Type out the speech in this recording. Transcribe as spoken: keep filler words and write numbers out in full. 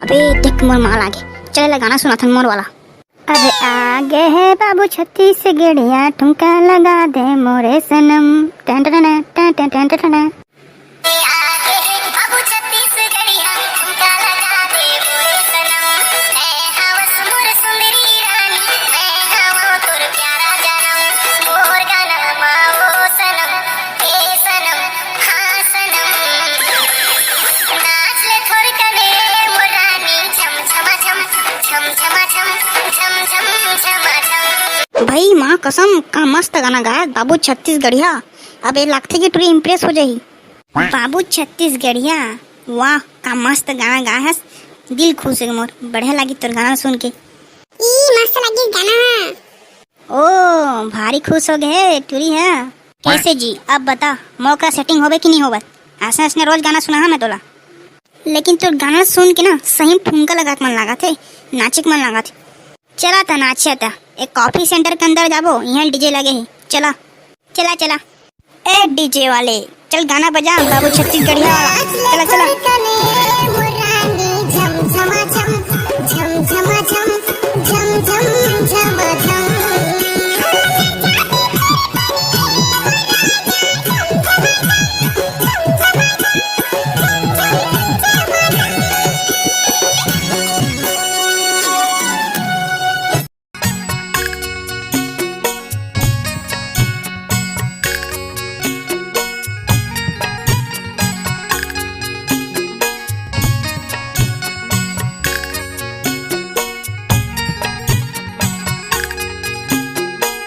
अबे देख, मोर माँ लागे, चल ला गाना सुनाथन मोर वाला। अरे आगे है बाबू छत्तीसगढ़िया, ठुमका लगा दे मोरे सनम। टन टन टन टन टन टन टन। आगे है बाबू छत्तीसगढ़िया, ठुमका लगा दे मोरे सनम। मैं हवस मोर सुंदरी रानी, मैं हवं तोर प्यारा जनम। मोर गाना माओ सनम, ए सनम, हाँ सनम। नाच ले थोर कने मोर रानी, छम छमा छम, छम छमा छम, छम छम छमा छम। भाई माँ कसम, का मस्त गाना गायक बाबू छत्तीसगढ़िया। अब ये लगथे कि टूरी इम्प्रेस हो जाही। बाबू छत्तीसगढ़िया, वाह का मस्त गाना गाए हस, दिल खुश हो गे मोर, बढ़िया लागी तोर गाना सुन के। ई मस्त लगी गाना। ओ, भारी खुश हो गे हे टूरी ह। कैसे जी, अब बता, मोर करा सेटिंग होबे कि नहीं होबे? ऐसने ऐसने रोज गाना सुनाहूँ मैं तोला। लेकिन तोर गाना सुन के ना सही में ठुमका लगा के मन लागत हे, नाचे के मन लागत हे। चला त नाचे त, एक कॉफी सेंटर के अंदर जाबो, इहाँ डीजे लगे हे। चला, चला, चला। ए डीजे वाले, चल गाना बजा बाबू छत्तीसगढ़िया वाला। चला, चला।